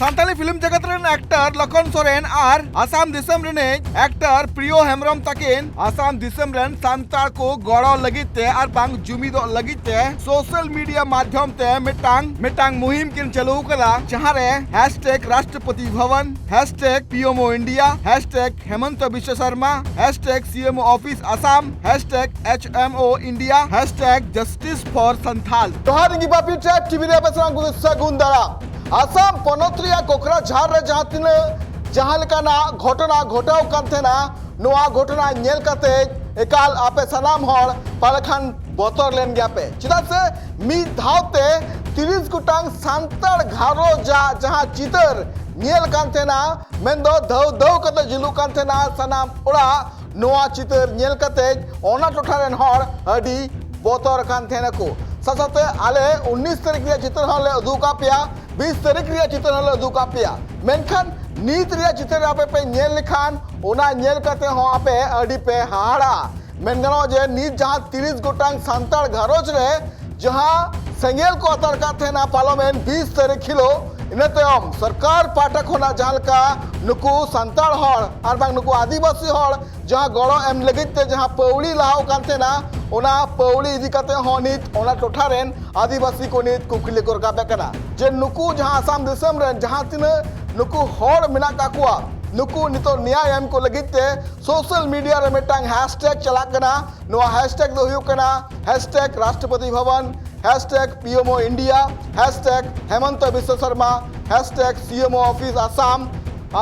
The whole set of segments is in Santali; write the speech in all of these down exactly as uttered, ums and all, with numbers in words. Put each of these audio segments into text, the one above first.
ᱥᱟᱱᱛᱟᱲᱤ ᱯᱷᱤᱞᱢ ᱡᱮᱜᱮᱛ ᱨᱮᱱ ᱮᱠᱴᱚᱨ ᱞᱚᱠᱷᱚᱱ ᱥᱚᱨᱮᱱ ᱟᱨ ᱟᱥᱟᱢ ᱫᱤᱥᱚᱢ ᱨᱤᱱᱤᱡ ᱮᱠᱴᱚᱨ ᱯᱨᱤᱭᱚ ᱦᱮᱢᱵᱨᱚᱢ ᱛᱟᱹᱠᱤᱱ ᱟᱥᱟᱢ ᱫᱤᱥᱚᱢ ᱨᱮᱱ ᱥᱟᱱᱛᱟᱲ ᱠᱚ ᱜᱚᱲᱚ ᱞᱟᱹᱜᱤᱫ ᱛᱮ ᱟᱨ ᱵᱟᱝ ᱡᱩᱢᱤᱫᱚᱜ ᱞᱟᱹᱜᱤᱫ ᱛᱮ ᱥᱳᱥᱟᱞ ᱢᱤᱰᱤᱭᱟ ᱢᱟᱫᱽᱫᱷᱚᱢ ᱛᱮ ᱢᱤᱫᱴᱟᱝ ᱢᱤᱫᱴᱟᱝ ᱢᱩᱦᱤᱢ ᱠᱤᱱ ᱪᱟᱹᱞᱩ ᱟᱠᱟᱫᱟ, ᱡᱟᱦᱟᱸ ᱨᱮ hashtag Rashtrapati Bhavan, hashtag P M O India, hashtag Himanta Biswa Sarma, hashtag C M O office Assam, hashtag H M O India, hashtag justice for Santhal. ᱡᱚᱦᱟᱨ, ᱤᱧ ᱜᱤ ᱵᱟᱯᱤ ᱴᱨᱮᱠ ᱴᱤᱵᱷᱤ ᱨᱮ ᱟᱯᱮ ᱥᱟᱱᱟᱢ ᱠᱚ ᱥᱟᱹᱜᱩᱱ ᱫᱟᱨᱟᱢ᱾ ᱟᱥᱟᱢ ᱯᱚᱱᱚᱛ ᱨᱮᱭᱟᱜ ᱠᱚᱠᱨᱟᱡᱷᱟᱨ ᱨᱮ ᱡᱟᱦᱟᱸ ᱛᱤᱱᱟᱹᱜ ᱡᱟᱦᱟᱸ ᱞᱮᱠᱟᱱᱟᱜ ᱜᱷᱚᱴᱚᱱᱟ ᱜᱷᱚᱴᱟᱣ ᱠᱟᱱ ᱛᱟᱦᱮᱱᱟ, ᱱᱚᱣᱟ ᱜᱷᱚᱴᱚᱱᱟ ᱧᱮᱞ ᱠᱟᱛᱮ ᱮᱠᱟᱞ ᱟᱯᱮ ᱥᱟᱱᱟᱢ ᱦᱚᱲ ᱯᱟᱞᱮ ᱠᱷᱟᱱ ᱵᱚᱛᱚᱨ ᱞᱮᱱ ᱜᱮᱭᱟ ᱯᱮ᱾ ᱪᱮᱫᱟᱜ ᱥᱮ ᱢᱤᱫ ᱫᱷᱟᱣ ᱛᱮ ᱛᱤᱨᱤᱥ ᱜᱚᱴᱟᱝ ᱥᱟᱱᱛᱟᱲ ᱜᱷᱟᱨᱚᱸᱡᱽ ᱟᱜ ᱡᱟᱦᱟᱸ ᱪᱤᱛᱟᱹᱨ ᱧᱮᱞ ᱠᱟᱱ ᱛᱟᱦᱮᱱᱟ, ᱢᱮᱱᱫᱚ ᱫᱷᱟᱹᱣ ᱫᱷᱟᱹᱣ ᱠᱟᱛᱮ ᱡᱩᱞᱩᱜ ᱠᱟᱱ ᱛᱟᱦᱮᱱᱟ ᱥᱟᱱᱟᱢ ᱚᱲᱟᱜ, ᱱᱚᱣᱟ ᱪᱤᱛᱟᱹᱨ ᱧᱮᱞ ᱠᱟᱛᱮ ᱚᱱᱟ ᱴᱚᱴᱷᱟ ᱨᱮᱱ ᱦᱚᱲ ᱟᱹᱰᱤ ᱵᱚᱛᱚᱨ ᱟᱠᱟᱱ ᱛᱟᱦᱮᱱᱟᱠᱚ᱾ ᱥᱟᱶ ᱥᱟᱶᱛᱮ ᱟᱞᱮ ᱩᱱᱤᱥ ᱛᱟᱹᱨᱤᱠᱷ ᱨᱮᱭᱟᱜ ᱪᱤᱛᱟᱹᱨ ᱦᱚᱸᱞᱮ ᱩᱫᱩᱜ ᱟᱠᱟᱫ ᱯᱮᱭᱟ, ᱵᱤᱥ ᱛᱟᱹᱨᱤᱠᱷ ᱨᱮᱭᱟᱜ ᱪᱤᱛᱟᱹᱨ ᱦᱚᱸᱞᱮ ᱩᱫᱩᱜ ᱟᱠᱟᱫ ᱯᱮᱭᱟ᱾ ᱢᱮᱱᱠᱷᱟᱱ ᱱᱤᱛ ᱨᱮᱭᱟᱜ ᱪᱤᱛᱟᱹᱨ ᱟᱯᱮ ᱯᱮ ᱧᱮᱞ ᱞᱮᱠᱷᱟᱱ ᱚᱱᱟ ᱧᱮᱞ ᱠᱟᱛᱮ ᱦᱚᱸ ᱟᱯᱮ ᱟᱹᱰᱤ ᱯᱮ ᱦᱟᱦᱟᱲᱟᱜᱼᱟ᱾ ᱢᱮᱱ ᱜᱟᱱᱚᱜᱼᱟ ᱡᱮ ᱱᱤᱛ ᱡᱟᱦᱟᱸ ᱛᱤᱨᱤᱥ ᱜᱚᱴᱟᱝ ᱥᱟᱱᱛᱟᱲ ᱜᱷᱟᱨᱚᱸᱡᱽ ᱨᱮ ᱡᱟᱦᱟᱸ ᱥᱮᱸᱜᱮᱞ ᱠᱚ ᱟᱛᱟᱨ ᱠᱟᱫ ᱛᱟᱦᱮᱱᱟ ᱯᱟᱨᱚᱢᱮᱱ ᱵᱤᱥ ᱛᱟᱹᱨᱤᱠᱷ ᱦᱤᱞᱳᱜ, ᱤᱱᱟᱹ ᱛᱟᱭᱚᱢ ᱥᱚᱨᱠᱟᱨ ᱯᱟᱦᱴᱟ ᱠᱷᱚᱱᱟᱜ ᱡᱟᱦᱟᱸ ᱞᱮᱠᱟ ᱱᱩᱠᱩ ᱥᱟᱱᱛᱟᱲ ᱦᱚᱲ ᱟᱨ ᱵᱟᱝ ᱱᱩᱠᱩ ᱟᱹᱫᱤᱵᱟᱹᱥᱤ ᱦᱚᱲ ᱡᱟᱦᱟᱸ ᱜᱚᱲᱚ ᱮᱢ ᱞᱟᱹᱜᱤᱫ ᱛᱮ ᱡᱟᱦᱟᱸ ᱯᱟᱹᱣᱲᱤ ᱞᱟᱦᱟᱣ ᱠᱟᱱ ᱛᱟᱦᱮᱱᱟ, ᱚᱱᱟ ᱯᱟᱹᱣᱲᱤ ᱤᱫᱤ ᱠᱟᱛᱮ ᱦᱚᱸ ᱱᱤᱛ ᱚᱱᱟ ᱴᱚᱴᱷᱟ ᱨᱮᱱ ᱟᱹᱫᱤᱵᱟᱹᱥᱤ ᱠᱚ ᱱᱤᱛ ᱠᱩᱠᱞᱤ ᱠᱚ ᱨᱟᱠᱟᱵᱮᱫ ᱠᱟᱱᱟ ᱡᱮ ᱱᱩᱠᱩ ᱡᱟᱦᱟᱸ ᱟᱥᱟᱢ ᱫᱤᱥᱚᱢ ᱨᱮᱱ ᱡᱟᱦᱟᱸ ᱛᱤᱱᱟᱹᱜ ᱱᱩᱠᱩ ᱦᱚᱲ ᱢᱮᱱᱟᱜ ᱠᱟᱜ ᱠᱚᱣᱟ, ᱱᱩᱠᱩ ᱱᱤᱛᱚᱜ ᱱᱮᱭᱟᱭ ᱮᱢ ᱠᱚ ᱞᱟᱹᱜᱤᱫ ᱛᱮ ᱥᱳᱥᱟᱞ ᱢᱤᱰᱤᱭᱟ ᱨᱮ ᱢᱤᱫᱴᱟᱝ ᱦᱮᱥᱴᱮᱜ ᱪᱟᱞᱟᱜ ᱠᱟᱱᱟ᱾ ᱱᱚᱣᱟ ᱦᱮᱥᱴᱮᱜ ᱫᱚ ᱦᱩᱭᱩᱜ ᱠᱟᱱᱟ ᱦᱮᱥᱴᱮᱜ Rashtrapati Bhavan, hashtag P M O India, hashtag Himanta Biswa Sarma, hashtag C M O office Assam,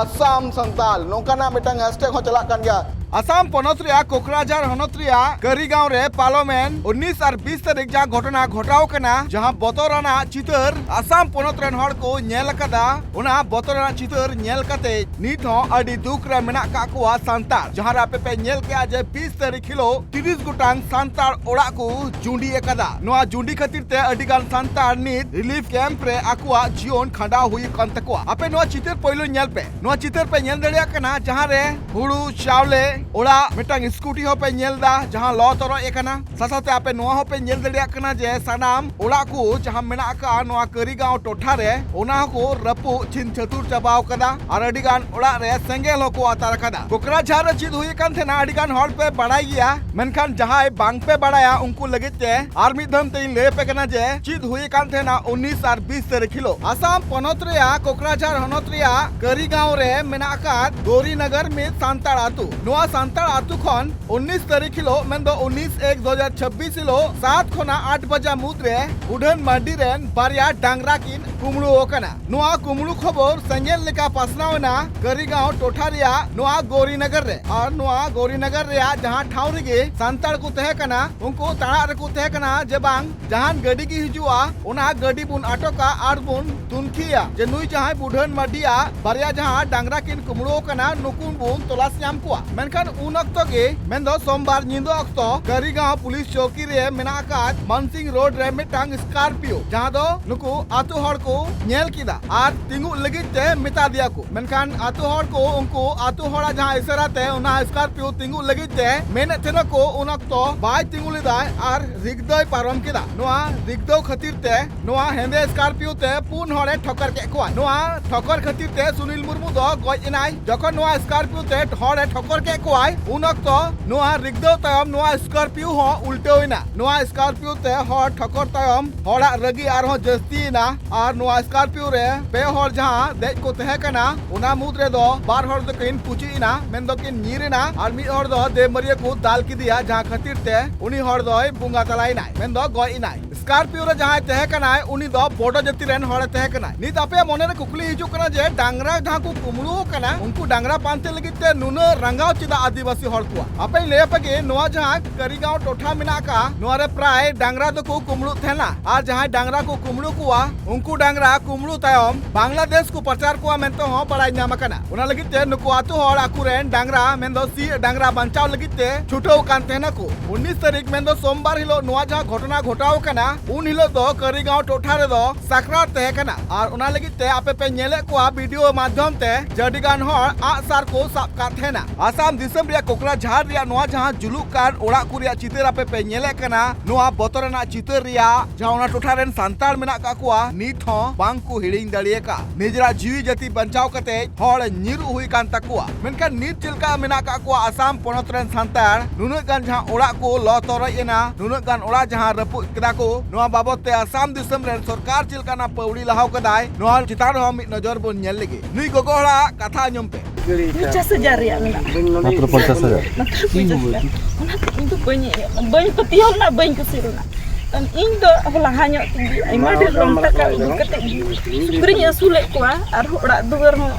Assam Santal, ᱱᱚᱝᱠᱟᱱᱟᱜ ᱢᱤᱫᱴᱟᱝ ᱦᱮᱥᱴᱮᱜ ᱦᱚᱸ ᱪᱟᱞᱟᱜ ᱠᱟᱱ ᱜᱮᱭᱟ᱾ ᱟᱥᱟᱢ ᱯᱚᱱᱚᱛ ᱨᱮᱭᱟᱜ ᱠᱳᱠᱨᱟᱡᱷᱟᱨ ᱦᱚᱱᱚᱛ ᱨᱮᱭᱟᱜ ᱠᱟᱹᱨᱤᱜᱟᱸᱣ ᱨᱮ ᱯᱟᱨᱚᱢᱮᱱ ᱩᱱᱤᱥ ᱟᱨ ᱵᱤᱥ ᱛᱟᱹᱨᱤᱠᱷ ᱡᱟᱦᱟᱸ ᱜᱷᱚᱴᱚᱱᱟ ᱜᱷᱚᱴᱟᱣ ᱠᱟᱱᱟ, ᱡᱟᱦᱟᱸ ᱵᱚᱛᱚᱨᱟᱱᱟᱜ ᱪᱤᱛᱟᱹᱨ ᱟᱥᱟᱢ ᱯᱚᱱᱚᱛ ᱨᱮᱱ ᱦᱚᱲ ᱠᱚ ᱧᱮᱞ ᱟᱠᱟᱫᱟ, ᱚᱱᱟ ᱵᱚᱛᱚᱨᱟᱱᱟᱜ ᱪᱤᱛᱟᱹᱨ ᱧᱮᱞ ᱠᱟᱛᱮ ᱱᱤᱛ ᱦᱚᱸ ᱟᱹᱰᱤ ᱫᱩᱠ ᱨᱮ ᱢᱮᱱᱟᱜ ᱠᱟᱜ ᱠᱚᱣᱟ ᱥᱟᱱᱛᱟᱲ᱾ ᱡᱟᱦᱟᱸ ᱨᱮ ᱟᱯᱮ ᱯᱮ ᱧᱮᱞ ᱠᱮᱜᱼᱟ ᱡᱮ ᱵᱤᱥ ᱛᱟᱹᱨᱤᱠᱷ ᱦᱤᱞᱳᱜ ᱛᱤᱨᱤᱥ ᱜᱚᱴᱟᱝ ᱥᱟᱱᱛᱟᱲ ᱚᱲᱟᱜ ᱠᱚ ᱡᱩᱸᱰᱤ ᱟᱠᱟᱫᱟ᱾ ᱱᱚᱣᱟ ᱡᱩᱸᱰᱤ ᱠᱷᱟᱹᱛᱤᱨ ᱛᱮ ᱟᱹᱰᱤ ᱜᱟᱱ ᱥᱟᱱᱛᱟᱲ ᱱᱤᱛ ᱨᱤᱞᱤᱯ ᱠᱮᱢᱯ ᱨᱮ ᱟᱠᱚᱣᱟᱜ ᱡᱤᱭᱚᱱ ᱠᱷᱟᱸᱰᱟᱣ ᱦᱩᱭᱩᱜ ᱠᱟᱱ ᱛᱟᱠᱚᱣᱟ᱾ ᱟᱯᱮ ᱱᱚᱣᱟ ᱪᱤᱛᱟᱹᱨ ᱯᱳᱭᱞᱳ ᱧᱮᱞ ᱯᱮ᱾ ᱱᱚᱣᱟ ᱪᱤᱛᱟᱹᱨ ᱯᱮ ᱧᱮᱞ ᱫᱟᱲᱮᱭᱟᱜ ᱠᱟᱱᱟ, ᱡᱟᱦᱟᱸ ᱨᱮ ᱦᱩᱲᱩ, ᱪᱟᱣᱞᱮ, ᱚᱲᱟᱜ, ᱢᱤᱫᱴᱟᱝ ᱥᱠᱩᱴᱤ ᱦᱚᱸᱯᱮ ᱧᱮᱞ ᱮᱫᱟ ᱡᱟᱦᱟᱸ ᱞᱚ ᱛᱚᱨᱚᱡ ᱟᱠᱟᱱᱟ᱾ ᱥᱟᱶᱛᱮ ᱟᱯᱮ ᱱᱚᱣᱟ ᱦᱚᱸᱯᱮ ᱧᱮᱞ ᱫᱟᱲᱮᱭᱟᱜ ᱠᱟᱱᱟ ᱡᱮ ᱥᱟᱱᱟᱢ ᱚᱲᱟᱜ ᱠᱚ ᱡᱟᱦᱟᱸ ᱢᱮᱱᱟᱜ ᱟᱠᱟᱫᱼᱟ ᱱᱚᱣᱟ ᱠᱟᱹᱨᱤᱜᱟᱸᱣ ᱴᱚᱴᱷᱟ ᱨᱮ, ᱚᱱᱟ ᱦᱚᱸᱠᱚ ᱨᱟᱹᱯᱩᱫ ᱪᱷᱤᱱ ᱪᱷᱟᱹᱛᱩᱨ ᱪᱟᱵᱟᱣ ᱠᱟᱫᱟ ᱟᱨ ᱟᱹᱰᱤ ᱜᱟᱱ ᱚᱲᱟᱜ ᱨᱮ ᱥᱮᱸᱜᱮᱞ ᱦᱚᱸᱠᱚ ᱟᱛᱟᱨ ᱟᱠᱟᱫᱟ᱾ ᱠᱚᱠᱨᱟᱡᱷᱟᱨ ᱨᱮ ᱪᱮᱫ ᱦᱩᱭ ᱟᱠᱟᱱ ᱛᱟᱦᱮᱱᱟ ᱟᱹᱰᱤ ᱜᱟᱱ ᱦᱚᱲ ᱯᱮ ᱵᱟᱲᱟᱭ ᱜᱮᱭᱟ, ᱢᱮᱱᱠᱷᱟᱱ ᱡᱟᱦᱟᱸᱭ ᱵᱟᱝ ᱯᱮ ᱵᱟᱲᱟᱭᱟ ᱩᱱᱠᱩ ᱞᱟᱹᱜᱤᱫ ᱛᱮ ᱟᱨ ᱢᱤᱫ ᱫᱷᱟᱣ ᱛᱮᱧ ᱞᱟᱹᱭ ᱟᱯᱮ ᱠᱟᱱᱟ ᱡᱮ ᱪᱮᱫ ᱦᱩᱭ ᱟᱠᱟᱱ ᱛᱟᱦᱮᱱᱟ ᱩᱱᱤᱥ ᱟᱨ ᱵᱤᱥ ᱛᱟᱹᱨᱤᱠᱷ ᱦᱤᱞᱳᱜ᱾ ᱟᱥᱟᱢ ᱯᱚᱱᱚᱛ ᱨᱮᱭᱟᱜ ᱠᱚᱠᱨᱟᱡᱷᱟᱨ ᱦᱚᱱᱚᱛ ᱨᱮᱭᱟᱜ ᱠᱟᱹᱨᱤᱜᱟᱸᱣ ᱨᱮ ᱢᱮᱱᱟᱜ ᱟᱠᱟᱫ ᱜᱳᱨᱤᱱᱚᱜᱚᱨ ᱢᱤᱫ ᱥᱟᱱᱛᱟᱲ ᱟᱹᱛᱩ᱾ ᱱᱚᱣᱟ ᱥᱟᱱᱛᱟᱲ ᱟᱹᱛᱩ ᱠᱷᱚᱱ ᱩᱱᱤᱥ ᱛᱟᱹᱨᱤᱠᱷ ᱦᱤᱞᱳᱜ, ᱢᱮᱱᱫᱚ ᱩᱱᱤᱥ ᱮᱠ ᱫᱩ ᱦᱟᱡᱟᱨ ᱪᱷᱟᱵᱵᱤᱥ ᱦᱤᱞᱳᱜ ᱥᱟᱛ ᱠᱷᱚᱱᱟᱜ ᱟᱴ ᱵᱟᱡᱟ ᱢᱩᱫᱽ ᱨᱮ ᱵᱩᱰᱷᱟᱹᱱ ᱢᱟᱹᱨᱰᱤ ᱨᱮᱱ ᱵᱟᱨᱭᱟ ᱰᱟᱝᱨᱟ ᱠᱤᱱ ᱠᱩᱢᱵᱽᱲᱩ ᱟᱠᱟᱱᱟ᱾ ᱱᱚᱣᱟ ᱠᱩᱢᱵᱽᱲᱩ ᱠᱷᱚᱵᱚᱨ ᱥᱮᱸᱜᱮᱞ ᱞᱮᱠᱟ ᱯᱟᱥᱱᱟᱣ ᱮᱱᱟ ᱠᱟᱹᱨᱤᱜᱟᱸᱣ ᱴᱚᱴᱷᱟ ᱨᱮᱭᱟᱜ ᱱᱚᱣᱟ ᱜᱳᱨᱤᱱᱚᱜᱚᱨ ᱨᱮ᱾ ᱟᱨ ᱱᱚᱣᱟ ᱜᱳᱨᱤᱱᱚᱜᱚᱨ ᱨᱮᱭᱟᱜ ᱡᱟᱦᱟᱸ ᱴᱷᱟᱶ ᱨᱮᱜᱮ ᱥᱟᱱᱛᱟᱲ ᱠᱚ ᱛᱟᱦᱮᱸ ᱠᱟᱱᱟ, ᱩᱱᱠᱩ ᱛᱟᱲᱟᱜ ᱨᱮᱠᱚ ᱛᱟᱦᱮᱸ ᱠᱟᱱᱟ ᱡᱮ ᱵᱟᱝ ᱡᱟᱦᱟᱱ ᱜᱟᱹᱰᱤ ᱜᱮ ᱦᱤᱡᱩᱜᱼᱟ, ᱚᱱᱟ ᱜᱟᱹᱰᱤ ᱵᱚᱱ ᱟᱴᱚᱠᱟ ᱟᱨ ᱵᱚᱱ ᱛᱩᱱᱠᱷᱤᱭᱟ ᱡᱮ ᱱᱩᱭ ᱡᱟᱦᱟᱸᱭ ᱵᱩᱰᱷᱟᱹᱱ ᱢᱟᱹᱨᱰᱤᱭᱟᱜ ᱵᱟᱨᱭᱟ ᱡᱟᱦᱟᱸ ᱰᱟᱝᱨᱟ ᱠᱤᱱ ᱠᱩᱢᱵᱽᱲᱩ ᱟᱠᱟᱱᱟ, ᱱᱩᱠᱩ ᱵᱚᱱ ᱛᱚᱞᱟᱥ ᱧᱟᱢ ᱠᱚᱣᱟ᱾ ᱢᱮᱱᱠᱷᱟᱱ ᱩᱱ ᱚᱠᱛᱚ ᱜᱮ, ᱢᱮᱱᱫᱚ ᱥᱳᱢᱵᱟᱨ ᱧᱤᱫᱟᱹ ᱚᱠᱛᱚ, ᱠᱟᱹᱨᱤᱜᱟᱸᱣ ᱯᱩᱞᱤᱥ ᱪᱚᱣᱠᱤ ᱨᱮ ᱢᱮᱱᱟᱜ ᱟᱠᱟᱫ ᱢᱟᱱᱥᱤᱝ ᱨᱳᱰ ᱨᱮ ᱢᱤᱫᱴᱟᱝ ᱥᱠᱟᱨᱯᱤᱭᱳ, ᱡᱟᱦᱟᱸ ᱫᱚ ᱱᱩᱠᱩ ᱟᱛᱳ ᱦᱚᱲ ᱠᱚ ᱧᱮᱞ ᱠᱮᱫᱟ ᱟᱨ ᱛᱤᱸᱜᱩᱜ ᱞᱟᱹᱜᱤᱫ ᱛᱮ ᱢᱮᱛᱟ ᱫᱮᱭᱟ ᱠᱚ᱾ ᱢᱮᱱᱠᱷᱟᱱ ᱟᱛᱳ ᱦᱚᱲ ᱠᱚ ᱩᱱᱠᱩ ᱟᱛᱳ ᱦᱚᱲᱟᱜ ᱡᱟᱦᱟᱸ ᱤᱥᱟᱹᱨᱟ ᱛᱮ ᱚᱱᱟ ᱥᱠᱟᱨᱯᱤᱭᱳ ᱛᱤᱸᱜᱩᱜ ᱞᱟᱹᱜᱤᱫ ᱛᱮ ᱢᱮᱱᱮᱫ ᱛᱟᱦᱮᱱᱟ ᱠᱚ, ᱩᱱ ᱚᱠᱛᱚ ᱵᱟᱭ ᱛᱤᱸᱜᱩ ᱞᱮᱫᱟᱭ ᱟᱨ ᱨᱤᱠᱫᱟᱹᱭ ᱯᱟᱨᱚᱢ ᱠᱮᱫᱟ᱾ ᱱᱚᱣᱟ ᱨᱤᱠᱫᱟᱹᱣ ᱠᱷᱟᱹᱛᱤᱨ ᱛᱮ ᱱᱚᱣᱟ ᱦᱮᱸᱫᱮ ᱥᱠᱟᱨᱯᱤᱭᱳ ᱛᱮ ᱯᱩᱱ ᱦᱚᱲᱮ ᱴᱷᱚᱠᱚᱨ ᱠᱮᱫ ᱠᱚᱣᱟ᱾ ᱱᱚᱣᱟ ᱴᱷᱚᱠᱚᱨ ᱠᱷᱟᱹᱛᱤᱨ ᱛᱮ ᱥᱩᱱᱤᱞ ᱢᱩᱨᱢᱩ ᱫᱚ ᱜᱚᱡ ᱮᱱᱟᱭ᱾ ᱡᱚᱠᱷᱚᱱ ᱱᱚᱣᱟ ᱥᱠᱟᱨᱯᱤᱭᱳ ᱛᱮ ᱦᱚᱲᱮ ᱴᱷᱚᱠᱚᱨ ᱠᱮᱫ ᱠᱚᱣᱟᱭ, ᱩᱱ ᱚᱠᱛᱚ ᱱᱚᱣᱟ ᱨᱤᱠᱫᱟᱹᱣ ᱛᱟᱭᱚᱢ ᱱᱚᱣᱟ ᱥᱠᱟᱨᱯᱤᱭᱳ ᱦᱚᱸ ᱩᱞᱴᱟᱹᱣ ᱮᱱᱟ᱾ ᱱᱚᱣᱟ ᱥᱠᱟᱨᱯᱤᱭᱳ ᱛᱮ ᱦᱚᱲ ᱴᱷᱚᱠᱚᱨ ᱛᱟᱭᱚᱢ ᱦᱚᱲᱟᱜ ᱨᱟᱹᱜᱤ ᱟᱨᱦᱚᱸ ᱡᱟᱹᱥᱛᱤᱭᱮᱱᱟ ᱟᱨ ᱱᱚᱣᱟ ᱥᱠᱟᱨᱯᱤᱭᱳ ᱨᱮ ᱯᱮ ᱦᱚᱲ ᱡᱟᱦᱟᱸ ᱫᱮᱡ ᱠᱚ ᱛᱟᱦᱮᱸ ᱠᱟᱱᱟ, ᱚᱱᱟ ᱢᱩᱫᱽ ᱨᱮᱫᱚ ᱵᱟᱨ ᱦᱚᱲ ᱫᱚᱠᱤᱱ ᱯᱩᱪᱩᱡ ᱮᱱᱟ, ᱢᱮᱱᱫᱚ ᱠᱤᱱ ᱧᱤᱨ ᱮᱱᱟ, ᱟᱨ ᱢᱤᱫ ᱦᱚᱲ ᱫᱚ ᱫᱮᱢᱟᱹᱨᱤᱭᱟᱹ ᱠᱚ ᱫᱟᱞ ᱠᱮᱫᱮᱭᱟ, ᱡᱟᱦᱟᱸ ᱠᱷᱟᱹᱛᱤᱨ ᱛᱮ ᱩᱱᱤ ᱦᱚᱲ ᱫᱚᱭ ᱵᱚᱸᱜᱟ ᱛᱟᱞᱟᱭᱮᱱᱟᱭ, ᱢᱮᱱᱫᱚ ᱜᱚᱡ ᱮᱱᱟᱭ᱾ ᱥᱠᱟᱨᱯᱤᱭᱳ ᱨᱮ ᱡᱟᱦᱟᱸᱭ ᱛᱟᱦᱮᱸ ᱠᱟᱱᱟᱭ, ᱩᱱᱤ ᱫᱚ ᱵᱚᱰᱚ ᱡᱟᱹᱛᱤ ᱨᱮᱱ ᱦᱚᱲᱮ ᱛᱟᱦᱮᱸ ᱠᱟᱱᱟᱭ᱾ ᱱᱤᱛ ᱟᱯᱮᱭᱟᱜ ᱢᱚᱱᱮ ᱨᱮ ᱠᱩᱠᱞᱤ ᱦᱤᱡᱩᱜ ᱠᱟᱱᱟ ᱡᱮ ᱰᱟᱝᱨᱟ ᱡᱟᱦᱟᱸ ᱠᱚ ᱠᱩᱢᱵᱽᱲᱩ ᱟᱠᱟᱱᱟ, ᱩᱱᱠᱩ ᱰᱟᱝᱨᱟ ᱯᱟᱱᱛᱮ ᱞᱟᱹᱜᱤᱫ ᱛᱮ ᱱᱩᱱᱟᱹᱜ ᱨᱟᱸᱜᱟᱣ ᱪᱮᱫᱟᱜ ᱟᱹᱫᱤᱵᱟᱹᱥᱤ ᱦᱚᱲ ᱠᱚᱣᱟᱜ? ᱟᱯᱮᱧ ᱞᱟᱹᱭ ᱟᱯᱮ ᱜᱮ, ᱱᱚᱣᱟ ᱡᱟᱦᱟᱸ ᱠᱟᱹᱨᱤᱜᱟᱸᱣ ᱴᱚᱴᱷᱟ ᱢᱮᱱᱟᱜ ᱟᱠᱟᱫ, ᱱᱚᱣᱟ ᱨᱮ ᱯᱨᱟᱭ ᱰᱟᱝᱨᱟ ᱫᱚᱠᱚ ᱠᱩᱢᱵᱽᱲᱩᱜ ᱛᱟᱦᱮᱱᱟ, ᱟᱨ ᱡᱟᱦᱟᱸᱭ ᱰᱟᱝᱨᱟ ᱠᱚ ᱠᱩᱢᱵᱽᱲᱩ ᱠᱚᱣᱟ, ᱩᱱᱠᱩ ᱰᱟᱝᱨᱟ ᱠᱩᱢᱵᱽᱲᱩ ᱛᱟᱭᱚᱢ ᱵᱟᱝᱞᱟᱫᱮᱥ ᱠᱚ ᱯᱟᱪᱟᱨ ᱠᱚᱣᱟ ᱢᱮᱱᱛᱮ ᱦᱚᱸ ᱵᱟᱲᱟᱭ ᱧᱟᱢ ᱟᱠᱟᱱᱟ᱾ ᱚᱱᱟ ᱞᱟᱹᱜᱤᱫ ᱛᱮ ᱱᱩᱠᱩ ᱟᱛᱳ ᱦᱚᱲ ᱟᱠᱚᱨᱮᱱ ᱰᱟᱝᱨᱟ, ᱢᱮᱱᱫᱚ ᱥᱤᱭᱚᱜ ᱰᱟᱝᱨᱟ ᱵᱟᱧᱪᱟᱣ ᱞᱟᱹᱜᱤᱫ ᱛᱮ ᱪᱷᱩᱴᱟᱹᱣ ᱠᱟᱱ ᱛᱟᱦᱮᱱᱟ ᱠᱚ᱾ ᱩᱱᱤᱥ ᱛᱟᱹᱨᱤᱠᱷ, ᱢᱮᱱᱫᱚ ᱥᱳᱢᱵᱟᱨ ᱦᱤᱞᱳᱜ ᱱᱚᱣᱟ ᱡᱟᱦᱟᱸ ᱜᱷᱚᱴᱚᱱᱟ ᱜᱷᱚᱴᱟᱣ ᱟᱠᱟᱱᱟ, ᱩᱱ ᱦᱤᱞᱳᱜ ᱫᱚ ᱠᱟᱹᱨᱤᱜᱟᱸᱣ ᱴᱚᱴᱷᱟ ᱨᱮᱫᱚ ᱥᱟᱠᱨᱟᱛ ᱛᱟᱦᱮᱸ ᱠᱟᱱᱟ ᱟᱨ ᱚᱱᱟ ᱞᱟᱹᱜᱤᱫ ᱛᱮ ᱟᱯᱮ ᱯᱮ ᱧᱮᱞᱮᱫ ᱠᱚᱣᱟ ᱵᱷᱤᱰᱤᱭᱳ ᱢᱟᱫᱽᱫᱷᱚᱢ ᱛᱮ ᱡᱟᱹᱰᱤ ᱜᱟᱱ ᱦᱚᱲ ᱟᱜ ᱥᱟᱨ ᱠᱚ ᱥᱟᱵ ᱠᱟᱫ ᱛᱟᱦᱮᱱᱟ᱾ ᱟᱥᱟᱢ ᱫᱤᱥᱚᱢ ᱨᱮᱭᱟᱜ ᱠᱚᱠᱲᱟᱡᱷᱟᱲ ᱨᱮᱭᱟᱜ ᱱᱚᱣᱟ ᱡᱟᱦᱟᱸ ᱡᱩᱞᱩᱜ ᱠᱟᱱ ᱚᱲᱟᱜ ᱠᱚ ᱨᱮᱭᱟᱜ ᱪᱤᱛᱟᱹᱨ ᱟᱯᱮ ᱯᱮ ᱧᱮᱞᱮᱫ ᱠᱟᱱᱟ, ᱱᱚᱣᱟ ᱵᱚᱛᱚᱨ ᱨᱮᱱᱟᱜ ᱪᱤᱛᱟᱹᱨ ᱨᱮᱭᱟᱜ ᱡᱟᱦᱟᱸ ᱚᱱᱟ ᱴᱚᱴᱷᱟ ᱨᱮᱱ ᱥᱟᱱᱛᱟᱲ ᱢᱮᱱᱟᱜ ᱠᱟᱜ ᱠᱚᱣᱟ, ᱱᱤᱛ ᱦᱚᱸ ᱵᱟᱝ ᱠᱚ ᱦᱤᱲᱤᱧ ᱫᱟᱲᱮᱭᱟᱠᱟᱫᱼᱟ᱾ ᱱᱤᱡᱮᱨᱟᱜ ᱡᱤᱣᱤ ᱡᱟᱹᱛᱤ ᱵᱟᱧᱪᱟᱣ ᱠᱟᱛᱮ ᱦᱚᱲ ᱧᱤᱨᱩᱜ ᱦᱩᱭ ᱠᱟᱱ ᱛᱟᱠᱚᱣᱟ᱾ ᱢᱮᱱᱠᱷᱟᱱ ᱱᱤᱛ ᱪᱮᱫ ᱞᱮᱠᱟ ᱢᱮᱱᱟᱜ ᱠᱟᱜ ᱠᱚᱣᱟ ᱟᱥᱟᱢ ᱯᱚᱱᱚᱛ ᱨᱮᱱ ᱥᱟᱱᱛᱟᱲ, ᱱᱩᱱᱟᱹᱜ ᱜᱟᱱ ᱡᱟᱦᱟᱸ ᱚᱲᱟᱜ ᱠᱚ ᱞᱚ ᱛᱚᱨᱚᱡ ᱮᱱᱟ, ᱱᱩᱱᱟᱹᱜ ᱜᱟᱱ ᱚᱲᱟᱜ ᱡᱟᱦᱟᱸ ᱨᱟᱹᱯᱩᱫ ᱠᱮᱫᱟ ᱠᱚ, ᱱᱚᱣᱟ ᱵᱟᱵᱚᱛ ᱛᱮ ᱟᱥᱟᱢ ᱫᱤᱥᱚᱢ ᱨᱮᱱ ᱥᱚᱨᱠᱟᱨ ᱪᱮᱫ ᱞᱮᱠᱟᱱᱟᱜ ᱯᱟᱹᱣᱲᱤ ᱞᱟᱦᱟᱣ ᱠᱟᱫᱟᱭ, ᱱᱚᱣᱟ ᱪᱮᱛᱟᱱ ᱨᱮᱦᱚᱸ ᱢᱤᱫ ᱱᱚᱡᱚᱨ ᱵᱚᱱ ᱧᱮᱞ ᱞᱮᱜᱮ᱾ ᱱᱩᱭ ᱜᱚᱜᱚ ᱦᱚᱲᱟᱜ ᱠᱟᱛᱷᱟ ᱟᱸᱡᱚᱢ ᱯᱮ᱾ ᱯᱚᱧᱪᱟᱥ ᱦᱟᱡᱟᱨ ᱨᱮᱭᱟᱜ ᱢᱮᱱᱟᱜᱼᱟ᱾ ᱢᱟᱛᱨᱚ ᱯᱚᱧᱪᱟᱥ ᱦᱟᱡᱟᱨ? ᱢᱟᱛᱨᱚ ᱯᱚᱧᱪᱟᱥ ᱦᱟᱡᱟᱨ᱾ ᱚᱱᱟᱛᱮ ᱤᱧ ᱫᱚ ᱵᱟᱹᱧ ᱤᱭᱟᱹᱜᱼᱟ, ᱵᱟᱹᱧ ᱯᱟᱹᱛᱭᱟᱹᱣ ᱞᱮᱱᱟ, ᱵᱟᱹᱧ ᱠᱩᱥᱤ ᱞᱮᱱᱟ᱾ ᱠᱟᱨᱚᱱ ᱤᱧ ᱫᱚ ᱞᱟᱦᱟ ᱧᱚᱜ ᱛᱮᱜᱮ ᱟᱭᱢᱟ ᱰᱷᱮᱨ ᱞᱚᱝ ᱴᱟᱠᱟ ᱩᱰᱩᱠ ᱠᱟᱛᱮ ᱜᱮ ᱥᱩᱠᱨᱤᱧ ᱟᱹᱥᱩᱞᱮᱫ ᱠᱚᱣᱟ ᱟᱨ ᱚᱲᱟᱜ ᱫᱩᱣᱟᱹᱨ ᱦᱚᱸ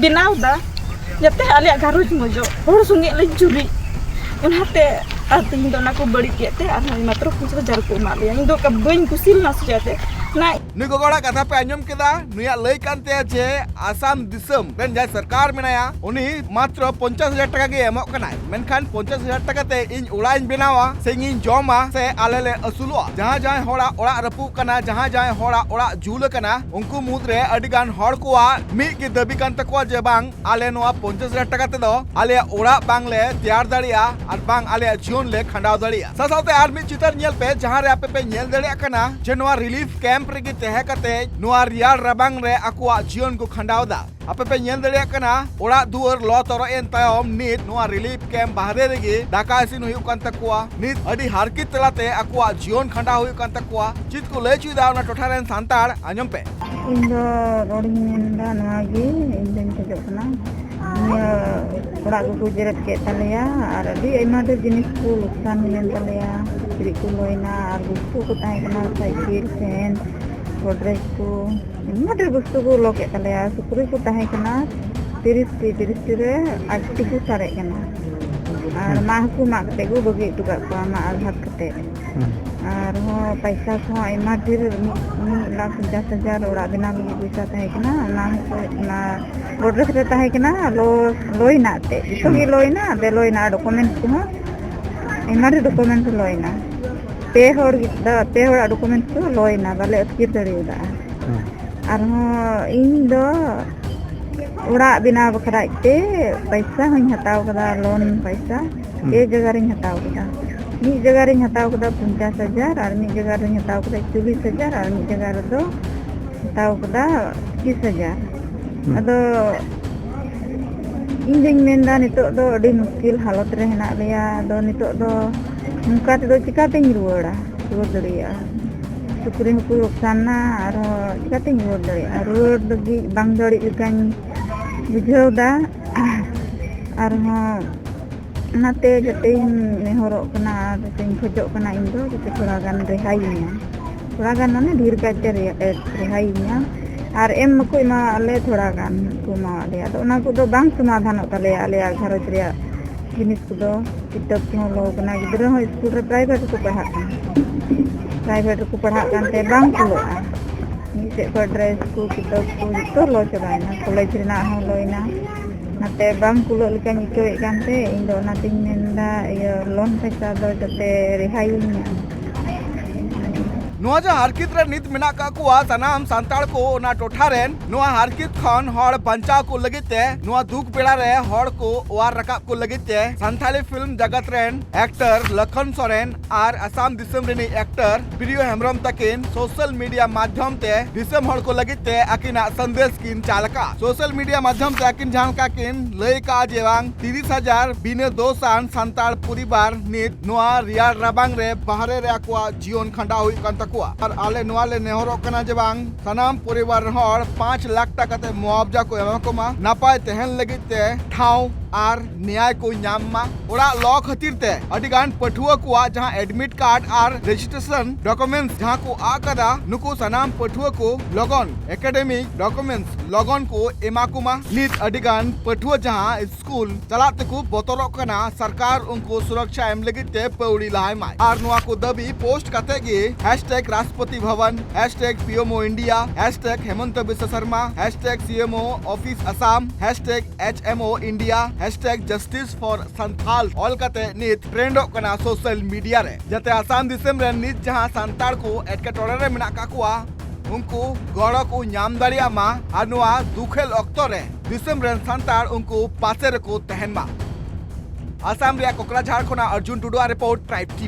ᱵᱮᱱᱟᱣ ᱫᱟ, ᱡᱟᱛᱮ ᱟᱞᱮᱭᱟᱜ ᱜᱷᱟᱨᱚᱸᱡᱽ ᱢᱚᱡᱚᱜ, ᱦᱚᱲ ᱥᱚᱸᱜᱮ ᱞᱮ ᱡᱩᱨᱤᱜ᱾ ᱚᱱᱟᱛᱮ ᱟᱨ ᱛᱮᱦᱮᱧ ᱫᱚ ᱚᱱᱟ ᱠᱚ ᱵᱟᱹᱲᱤᱡ ᱠᱮᱫ ᱛᱮ ᱟᱨᱦᱚᱸ ᱢᱟᱛᱨᱚ ᱯᱚᱧᱪᱟᱥ ᱦᱟᱡᱟᱨ ᱠᱚ ᱮᱢᱟᱫ ᱞᱮᱭᱟ᱾ ᱤᱧ ᱫᱚ ᱵᱟᱹᱧ ᱠᱩᱥᱤ ᱞᱮᱱᱟ ᱥᱮ ᱪᱮᱫ ᱛᱮ᱾ ᱚᱱᱟ ᱱᱩᱭ ᱜᱚᱜᱚ ᱦᱚᱲᱟᱜ ᱠᱟᱛᱷᱟ ᱯᱮ ᱟᱸᱡᱚᱢ ᱠᱮᱫᱟ᱾ ᱱᱩᱭᱟᱜ ᱞᱟᱹᱭ ᱠᱟᱱ ᱛᱟᱭᱟ ᱡᱮ ᱟᱥᱟᱢ ᱫᱤᱥᱚᱢ ᱨᱮᱱ ᱡᱟᱦᱟᱸᱭ ᱥᱚᱨᱠᱟᱨ ᱢᱮᱱᱟᱭᱟ, ᱩᱱᱤ ᱢᱟᱛᱨᱚ ᱯᱚᱧᱪᱟᱥ ᱦᱟᱡᱟᱨ ᱴᱟᱠᱟ ᱜᱮ ᱮᱢᱚᱜ ᱠᱟᱱᱟᱭ᱾ ᱢᱮᱱᱠᱷᱟᱱ ᱯᱚᱧᱪᱟᱥ ᱦᱟᱡᱟᱨ ᱴᱟᱠᱟ ᱛᱮ ᱤᱧ ᱚᱲᱟᱜ ᱤᱧ ᱵᱮᱱᱟᱣᱟ ᱥᱮ ᱤᱧᱤᱧ ᱡᱚᱢᱟ ᱥᱮ ᱟᱞᱮ ᱞᱮ ᱟᱹᱥᱩᱞᱚᱜᱼᱟ? ᱡᱟᱦᱟᱸ ᱡᱟᱦᱟᱸᱭ ᱦᱚᱲᱟᱜ ᱚᱲᱟᱜ ᱨᱟᱹᱯᱩᱫ ᱠᱟᱱᱟ, ᱡᱟᱦᱟᱸ ᱡᱟᱦᱟᱸᱭ ᱦᱚᱲᱟᱜ ᱚᱲᱟᱜ ᱡᱩᱞ ᱟᱠᱟᱱᱟ, ᱩᱱᱠᱩ ᱢᱩᱫᱽᱨᱮ ᱟᱹᱰᱤ ᱜᱟᱱ ᱦᱚᱲ ᱠᱚᱣᱟᱜ ᱢᱤᱫ ᱜᱮ ᱫᱟᱹᱵᱤ ᱠᱟᱱ ᱛᱟᱠᱚᱣᱟ ᱡᱮ ᱵᱟᱝ, ᱟᱞᱮ ᱱᱚᱣᱟ ᱯᱚᱧᱪᱟᱥ ᱦᱟᱡᱟᱨ ᱴᱟᱠᱟ ᱛᱮᱫᱚ ᱟᱞᱮᱭᱟᱜ ᱚᱲᱟᱜ ᱵᱟᱝ ᱞᱮ ᱛᱮᱭᱟᱨ ᱫᱟᱲᱮᱭᱟᱜᱼᱟ ᱟᱨ ᱵᱟᱝ ᱟᱞᱮᱭᱟᱜ ᱡᱤᱭᱚᱱ ᱞᱮ ᱠᱷᱟᱸᱰᱟᱣ ᱫᱟᱲᱮᱭᱟᱜᱼᱟ᱾ ᱥᱟᱶ ᱥᱟᱶᱛᱮ ᱟᱨ ᱢᱤᱫ ᱪᱤᱛᱟᱹᱨ ᱧᱮᱞ ᱯᱮ, ᱡᱟᱦᱟᱸ ᱨᱮ ᱟᱯᱮ ᱯᱮ ᱧᱮᱞ ᱫᱟᱲᱮᱭᱟᱜ ᱠᱟᱱᱟ ᱡᱮ ᱱᱚᱣᱟ ᱨᱤᱞᱤᱯ ᱠᱮᱢᱯ ᱨᱮᱜᱮ ᱛᱟᱦᱮᱸ ᱠᱟᱛᱮ ᱱᱚᱣᱟ ᱨᱮᱭᱟᱲ ᱨᱟᱵᱟᱝ ᱨᱮ ᱟᱠᱚᱣᱟᱜ ᱡᱤᱭᱚᱱ ᱠᱚ ᱠᱷᱟᱸᱰᱟᱣ ᱮᱫᱟ᱾ ᱟᱯᱮ ᱯᱮ ᱧᱮᱞ ᱫᱟᱲᱮᱭᱟᱜ ᱠᱟᱱᱟ, ᱚᱲᱟᱜ ᱫᱩᱣᱟᱹᱨ ᱞᱚ ᱛᱚᱨᱚᱡ ᱮᱱ ᱛᱟᱭᱚᱢ ᱱᱤᱛ ᱱᱚᱣᱟ ᱨᱤᱞᱤᱯ ᱠᱮᱢᱯ ᱵᱟᱦᱨᱮ ᱨᱮᱜᱮ ᱫᱟᱠᱟ ᱤᱥᱤᱱ ᱦᱩᱭᱩᱜ ᱠᱟᱱ ᱛᱟᱠᱚᱣᱟ᱾ ᱱᱤᱛ ᱟᱹᱰᱤ ᱦᱟᱨᱠᱮᱛ ᱛᱟᱞᱟᱛᱮ ᱟᱠᱚᱣᱟᱜ ᱡᱤᱭᱚᱱ ᱠᱷᱟᱸᱰᱟᱣ ᱦᱩᱭᱩᱜ ᱠᱟᱱ ᱛᱟᱠᱚᱣᱟ᱾ ᱪᱮᱫ ᱠᱚ ᱞᱟᱹᱭ ᱦᱚᱪᱚᱭᱮᱫᱟ ᱚᱱᱟ ᱴᱚᱴᱷᱟ ᱨᱮᱱ ᱥᱟᱱᱛᱟᱲ, ᱟᱸᱡᱚᱢ ᱯᱮ᱾ ᱤᱧ ᱫᱚ ᱨᱚᱲᱤᱧ ᱢᱮᱱᱫᱟ ᱱᱚᱣᱟ ᱜᱮ, ᱤᱧ ᱫᱚᱧ ᱠᱷᱚᱡᱚᱜ ᱠᱟᱱᱟ ᱱᱤᱭᱟᱹ ᱚᱲᱟᱜ ᱠᱚᱠᱚ ᱡᱮᱨᱮᱫ ᱠᱮᱫ ᱛᱟᱞᱮᱭᱟ ᱟᱨ ᱟᱹᱰᱤ ᱟᱭᱢᱟ ᱰᱷᱮᱨ ᱡᱤᱱᱤᱥ ᱠᱚ ᱞᱚᱠᱥᱟᱱ ᱦᱩᱭᱮᱱ ᱛᱟᱞᱮᱭᱟ᱾ ᱠᱤᱪᱨᱤᱡ ᱠᱚ ᱞᱚᱭᱮᱱᱟ ᱟᱨ ᱵᱚᱥᱛᱩ ᱠᱚ ᱛᱟᱦᱮᱸ ᱠᱟᱱᱟ, ᱥᱟᱭᱠᱮᱞ, ᱯᱷᱮᱱ, ᱜᱚᱰᱨᱮᱡᱽ ᱠᱚ, ᱟᱭᱢᱟ ᱰᱷᱮᱨ ᱵᱚᱥᱛᱩ ᱠᱚ ᱞᱚ ᱠᱮᱫ ᱛᱟᱞᱮᱭᱟ᱾ ᱥᱩᱠᱨᱤ ᱠᱚ ᱛᱟᱦᱮᱸ ᱠᱟᱱᱟ ᱛᱤᱨᱤᱥ ᱴᱤ, ᱛᱤᱨᱤᱥ ᱴᱤ ᱨᱮ ᱟᱴ ᱴᱤ ᱠᱚ ᱥᱟᱨᱮᱡ ᱠᱟᱱᱟ ᱟᱨ ᱦᱩᱸ᱾ ᱢᱟᱜ ᱦᱚᱸᱠᱚ ᱢᱟᱜ ᱠᱟᱛᱮ ᱠᱚ ᱵᱟᱹᱜᱤ ᱦᱚᱴᱚ ᱠᱟᱜ ᱠᱚᱣᱟ, ᱢᱟᱜ ᱟᱨ ᱦᱟᱛ ᱠᱟᱛᱮ᱾ ᱦᱩᱸ᱾ ᱟᱨᱦᱚᱸ ᱯᱟᱭᱥᱟ ᱠᱚᱦᱚᱸ ᱟᱭᱢᱟ ᱰᱷᱮᱨ, ᱢᱤᱫ, ᱢᱤᱫ ᱞᱟᱠᱷ ᱯᱚᱧᱪᱟᱥ ᱦᱟᱡᱟᱨ ᱚᱲᱟᱜ ᱵᱮᱱᱟᱣ ᱞᱟᱹᱜᱤᱫ ᱯᱚᱭᱥᱟ ᱛᱟᱦᱮᱸ ᱠᱟᱱᱟ, ᱚᱱᱟ ᱦᱚᱸᱠᱚ, ᱚᱱᱟ ᱜᱚᱰᱨᱮᱡᱽ ᱨᱮ ᱛᱟᱦᱮᱸ ᱠᱟᱱᱟ, ᱞᱚ, ᱞᱚᱭᱮᱱᱟ ᱮᱱᱛᱮᱫ, ᱡᱚᱛᱚ ᱜᱮ ᱦᱩᱸ᱾ ᱞᱚᱭᱮᱱᱟ, ᱟᱫᱚ ᱞᱚᱭᱮᱱᱟ, ᱰᱚᱠᱩᱢᱮᱱᱴᱥ ᱠᱚᱦᱚᱸ ᱟᱭᱢᱟ ᱰᱷᱮᱨ ᱰᱚᱠᱩᱢᱮᱱᱴᱥ ᱞᱚᱭᱮᱱᱟ᱾ ᱯᱮ ᱦᱚᱲ ᱜᱤᱫᱽᱨᱟᱹ, ᱯᱮ ᱦᱚᱲᱟᱜ ᱰᱚᱠᱩᱢᱮᱱᱴᱥ ᱠᱚ ᱞᱚᱭᱮᱱᱟ, ᱵᱟᱞᱮ ᱟᱹᱛᱠᱤᱨ ᱫᱟᱲᱮᱭᱟᱫᱟ᱾ ᱟᱨᱦᱚᱸ ᱤᱧ ᱫᱚ ᱚᱲᱟᱜ ᱵᱮᱱᱟᱣ ᱵᱟᱠᱷᱨᱟ ᱛᱮ ᱯᱚᱭᱥᱟ ᱦᱚᱸᱧ ᱦᱟᱛᱟᱣ ᱠᱟᱫᱟ, ᱞᱳᱱ ᱯᱚᱭᱥᱟ᱾ ᱯᱮ ᱡᱟᱭᱜᱟ ᱨᱤᱧ ᱦᱟᱛᱟᱣ ᱠᱟᱫᱟ᱾ ᱢᱤᱫ ᱡᱟᱭᱜᱟ ᱨᱤᱧ ᱦᱟᱛᱟᱣ ᱠᱟᱫᱟ ᱯᱚᱧᱪᱟᱥ ᱦᱟᱡᱟᱨ, ᱟᱨ ᱢᱤᱫ ᱡᱟᱭᱜᱟ ᱨᱤᱧ ᱦᱟᱛᱟᱣ ᱠᱟᱫᱟ ᱪᱚᱞᱞᱤᱥ ᱦᱟᱡᱟᱨ, ᱟᱨ ᱢᱤᱫ ᱡᱟᱭᱜᱟ ᱨᱮᱫᱚ ᱦᱟᱛᱟᱣ ᱠᱟᱫᱟ ᱯᱚᱸᱪᱤᱥ ᱦᱟᱡᱟᱨ᱾ ᱟᱫᱚ ᱤᱧ ᱫᱚᱧ ᱢᱮᱱᱫᱟ, ᱱᱤᱛᱚᱜ ᱫᱚ ᱟᱹᱰᱤ ᱢᱩᱥᱠᱤᱞ ᱦᱟᱞᱚᱛ ᱨᱮ ᱦᱮᱱᱟᱜ ᱞᱮᱭᱟ᱾ ᱟᱫᱚ ᱱᱤᱛᱚᱜ ᱫᱚ ᱱᱚᱝᱠᱟ ᱛᱮᱫᱚ ᱪᱤᱠᱟᱛᱤᱧ ᱨᱩᱣᱟᱹᱲᱟ, ᱨᱩᱣᱟᱹᱲ ᱫᱟᱲᱮᱭᱟᱜᱼᱟ? ᱥᱩᱠᱨᱤ ᱦᱚᱸᱠᱚ ᱞᱚᱠᱥᱟᱱ ᱱᱟ, ᱟᱨᱦᱚᱸ ᱪᱤᱠᱟᱛᱤᱧ ᱨᱩᱣᱟᱹᱲ ᱫᱟᱲᱮᱭᱟᱜᱼᱟ? ᱨᱩᱣᱟᱹᱲ ᱞᱟᱹᱜᱤᱫ ᱵᱟᱝ ᱫᱟᱲᱮᱜ ᱞᱮᱠᱟᱧ ᱵᱩᱡᱷᱟᱹᱣ ᱫᱟ᱾ ᱟᱨᱦᱚᱸ ᱚᱱᱟᱛᱮ ᱡᱟᱛᱮᱧ ᱱᱮᱦᱚᱨᱚᱜ ᱠᱟᱱᱟ ᱟᱨ ᱡᱟᱛᱮᱧ ᱠᱷᱚᱡᱚᱜ ᱠᱟᱱᱟ, ᱤᱧ ᱫᱚ ᱡᱟᱛᱮ ᱛᱷᱚᱲᱟ ᱜᱟᱱ ᱨᱮᱦᱟᱭᱤᱧᱟ, ᱛᱷᱚᱲᱟ ᱜᱟᱱ ᱢᱟᱱᱮ ᱰᱷᱮᱨ ᱠᱟᱭᱛᱮ ᱨᱮᱭᱟᱜ ᱨᱮᱦᱟᱭᱤᱧᱟ᱾ ᱟᱨ ᱮᱢ ᱢᱟᱠᱚ ᱮᱢᱟᱣᱟᱫ ᱞᱮ, ᱛᱷᱚᱲᱟ ᱜᱟᱱ ᱠᱚ ᱮᱢᱟᱣᱟᱫ ᱞᱮᱭᱟ᱾ ᱟᱫᱚ ᱚᱱᱟ ᱠᱚᱫᱚ ᱵᱟᱝ ᱥᱚᱢᱟᱫᱷᱟᱱᱚᱜ ᱛᱟᱞᱮᱭᱟ ᱟᱞᱮᱭᱟᱜ ᱜᱷᱟᱨᱚᱸᱡᱽ ᱨᱮᱭᱟᱜ ᱡᱤᱱᱤᱥ ᱠᱚᱫᱚ᱾ ᱠᱤᱛᱟᱹᱵ ᱠᱚᱦᱚᱸ ᱞᱚ ᱠᱟᱱᱟ, ᱜᱤᱫᱽᱨᱟᱹ ᱦᱚᱸ ᱥᱠᱩᱞ ᱨᱮ ᱯᱨᱟᱭᱵᱷᱮᱴ ᱨᱮᱠᱚ ᱯᱟᱲᱦᱟᱜ ᱠᱟᱱᱟ, ᱯᱨᱟᱭᱵᱷᱮᱴ ᱨᱮᱠᱚ ᱯᱟᱲᱦᱟᱜ ᱠᱟᱱᱛᱮ ᱵᱟᱝ ᱠᱩᱞᱟᱹᱜᱼᱟ᱾ ᱢᱤᱫ ᱥᱮᱫ ᱠᱷᱚᱱ ᱰᱨᱮᱥ ᱠᱚ, ᱠᱤᱛᱟᱹᱵ ᱠᱚ ᱡᱚᱛᱚ ᱞᱚ ᱪᱟᱵᱟᱭᱮᱱᱟ, ᱠᱚᱞᱮᱡᱽ ᱨᱮᱱᱟᱜ ᱦᱚᱸ ᱞᱚᱭᱮᱱᱟ᱾ ᱚᱱᱟᱛᱮ ᱵᱟᱝ ᱠᱩᱞᱟᱹᱜ ᱞᱮᱠᱟᱧ ᱟᱹᱭᱠᱟᱹᱣᱮᱫ ᱠᱟᱱᱛᱮ ᱤᱧ ᱫᱚ ᱚᱱᱟᱛᱤᱧ ᱢᱮᱱᱫᱟ, ᱤᱭᱟᱹ, ᱞᱳᱱ ᱯᱚᱭᱥᱟ ᱫᱚ ᱡᱟᱛᱮ ᱨᱮᱦᱟᱭᱤᱧ ᱧᱟᱢ᱾ ᱱᱚᱣᱟ ᱡᱟᱦᱟᱸ ᱦᱟᱨᱠᱮᱛ ᱨᱮ ᱱᱤᱛ ᱢᱮᱱᱟᱜ ᱠᱟᱜ ᱠᱚᱣᱟ ᱥᱟᱱᱟᱢ ᱥᱟᱱᱛᱟᱲ ᱠᱚ ᱚᱱᱟ ᱴᱚᱴᱷᱟ ᱨᱮᱱ, ᱱᱚᱣᱟ ᱦᱟᱨᱠᱮᱛ ᱠᱷᱚᱱ ᱦᱚᱲ ᱵᱟᱧᱪᱟᱣ ᱠᱚ ᱞᱟᱹᱜᱤᱫ ᱛᱮ, ᱱᱚᱣᱟ ᱫᱩᱠ ᱵᱮᱲᱟ ᱨᱮ ᱦᱚᱲ ᱠᱚ ᱚᱣᱟᱨ ᱨᱟᱠᱟᱵ ᱠᱚ ᱞᱟᱹᱜᱤᱫ ᱛᱮ ᱥᱟᱱᱛᱟᱲᱤ ᱯᱷᱤᱞᱢ ᱡᱟᱜᱟᱛ ᱨᱮᱱ ᱮᱠᱴᱚᱨ ᱞᱚᱠᱷᱚᱱ ᱥᱚᱨᱮᱱ ᱟᱨ ᱟᱥᱟᱢ ᱫᱤᱥᱚᱢ ᱨᱤᱱᱤᱡ ᱮᱠᱴᱚᱨ ᱯᱨᱤᱭᱚ ᱦᱮᱢᱵᱨᱚᱢ ᱛᱟᱹᱠᱤᱱ ᱥᱳᱥᱟᱞ ᱢᱤᱰᱤᱭᱟ ᱢᱟᱫᱽᱫᱷᱚᱢ ᱛᱮ ᱫᱤᱥᱚᱢ ᱦᱚᱲ ᱠᱚ ᱞᱟᱹᱜᱤᱫ ᱛᱮ ᱟᱹᱠᱤᱱᱟᱜ ᱥᱟᱸᱫᱮᱥ ᱠᱤᱱ ᱪᱟᱞ ᱟᱠᱟᱫᱼᱟ᱾ ᱥᱳᱥᱟᱞ ᱢᱤᱰᱤᱭᱟ ᱢᱟᱫᱽᱫᱷᱚᱢ ᱛᱮ ᱟᱹᱠᱤᱱ ᱡᱟᱦᱟᱸ ᱞᱮᱠᱟ ᱠᱤᱱ ᱞᱟᱹᱭ ᱟᱠᱟᱫᱼᱟ ᱡᱮ ᱵᱟᱝ ᱛᱤᱨᱤᱥ ᱦᱟᱡᱟᱨ ᱵᱤᱱᱟᱹ ᱫᱳᱥ ᱟᱱ ᱥᱟᱱᱛᱟᱲ ᱯᱚᱨᱤᱵᱟᱨ ᱱᱤᱛ ᱱᱚᱣᱟ ᱨᱮᱭᱟᱲ ᱨᱟᱵᱟᱝ ᱨᱮ ᱵᱟᱦᱨᱮ ᱨᱮ ᱟᱠᱚᱣᱟᱜ ᱡᱤᱭᱚᱱ ᱠᱷᱟᱸᱰᱟᱣ ᱦᱩᱭᱩᱜ ᱠᱟᱱ ᱛᱟᱠᱚᱣᱟ᱾ ᱟᱨ ᱟᱞᱮ ᱱᱚᱣᱟ ᱞᱮ ᱱᱮᱦᱚᱨᱚᱜ ᱠᱟᱱᱟ ᱡᱮ ᱵᱟᱝ ᱥᱟᱱᱟᱢ ᱯᱚᱨᱤᱵᱟᱨ ᱨᱮᱱ ᱦᱚᱲ ᱯᱟᱸᱪ ᱞᱟᱠᱷ ᱴᱟᱠᱟ ᱛᱮ ᱢᱩᱟᱣᱟᱵᱡᱟ ᱠᱚ ᱮᱢᱟ ᱠᱚᱢᱟ, ᱱᱟᱯᱟᱭ ᱛᱟᱦᱮᱱ ᱞᱟᱹᱜᱤᱫ ᱛᱮ ᱴᱷᱟᱶ ᱟᱨ ᱱᱮᱭᱟᱭ ᱠᱚ ᱧᱟᱢ ᱢᱟ᱾ ᱚᱲᱟᱜ ᱞᱚ ᱠᱷᱟᱹᱛᱤᱨ ᱛᱮ ᱟᱹᱰᱤ ᱜᱟᱱ ᱯᱟᱹᱴᱷᱩᱣᱟᱹ ᱠᱚᱣᱟᱜ ᱡᱟᱦᱟᱸ admit card ᱟᱨ registration documents ᱡᱟᱦᱟᱸ ᱠᱚ ᱟᱫ ᱠᱟᱫᱟ, ᱱᱩᱠᱩ ᱥᱟᱱᱟᱢ ᱯᱟᱹᱴᱷᱩᱣᱟᱹ ᱠᱚ ᱞᱚᱜᱚᱱ academic documents ᱞᱚᱜᱚᱱ ᱠᱚ ᱮᱢᱟ ᱠᱚᱢᱟ᱾ ᱱᱤᱛ ᱟᱹᱰᱤ ᱜᱟᱱ ᱯᱟᱹᱴᱷᱩᱣᱟᱹ ᱡᱟᱦᱟᱸ ᱥᱠᱩᱞ ᱪᱟᱞᱟᱜ ᱛᱮᱠᱚ ᱵᱚᱛᱚᱨᱚᱜ ᱠᱟᱱᱟ, ᱥᱚᱨᱠᱟᱨ ᱩᱱᱠᱩ ᱥᱩᱨᱚᱠᱪᱷᱟ ᱮᱢ ᱞᱟᱹᱜᱤᱫ ᱛᱮ ᱯᱟᱹᱣᱲᱤ ᱞᱟᱦᱟᱭ ᱢᱟᱭ᱾ ᱟᱨ ᱱᱚᱣᱟ ᱠᱚ ᱫᱟᱹᱵᱤ ᱯᱳᱥᱴ ᱠᱟᱛᱮ ᱜᱮ hashtag Rashtrapati Bhavan, hashtag P M O India, hashtag Himanta Biswa Sarma, hashtag C M O Office Assam, hashtag H M O India, hashtag justice for Santhal ᱚᱞ ᱠᱟᱛᱮ ᱱᱤᱛ ᱴᱨᱮᱱᱰᱚᱜ ᱠᱟᱱᱟ ᱥᱳᱥᱟᱞ ᱢᱤᱰᱤᱭᱟ ᱨᱮ, ᱡᱟᱛᱮ ᱟᱥᱟᱢ ᱫᱤᱥᱚᱢ ᱨᱮᱱ ᱱᱤᱛ ᱡᱟᱦᱟᱸ ᱥᱟᱱᱛᱟᱲ ᱠᱚ ᱮᱴᱠᱮᱴᱚᱬᱮ ᱨᱮ ᱢᱮᱱᱟᱜ ᱠᱟᱜ ᱠᱚᱣᱟ, ᱩᱱᱠᱩ ᱜᱚᱲᱚ ᱠᱚ ᱧᱟᱢ ᱫᱟᱲᱮᱭᱟᱜ ᱢᱟ ᱟᱨ ᱱᱚᱣᱟ ᱫᱩᱠᱷᱮᱞ ᱚᱠᱛᱚ ᱨᱮ ᱫᱤᱥᱚᱢ ᱨᱮᱱ ᱥᱟᱱᱛᱟᱲ ᱩᱱᱠᱩ ᱯᱟᱥᱮ ᱨᱮᱠᱚ ᱛᱟᱦᱮᱱ ᱢᱟ᱾ ᱟᱥᱟᱢ ᱨᱮᱭᱟᱜ ᱠᱚᱠᱨᱟᱡᱷᱟᱲ ᱠᱷᱚᱱᱟᱜ ᱚᱨᱡᱩᱱ ᱴᱩᱰᱩᱣᱟᱜ ᱨᱤᱯᱳᱨᱴ, ᱴᱨᱟᱭᱤᱵ ᱴᱤ᱾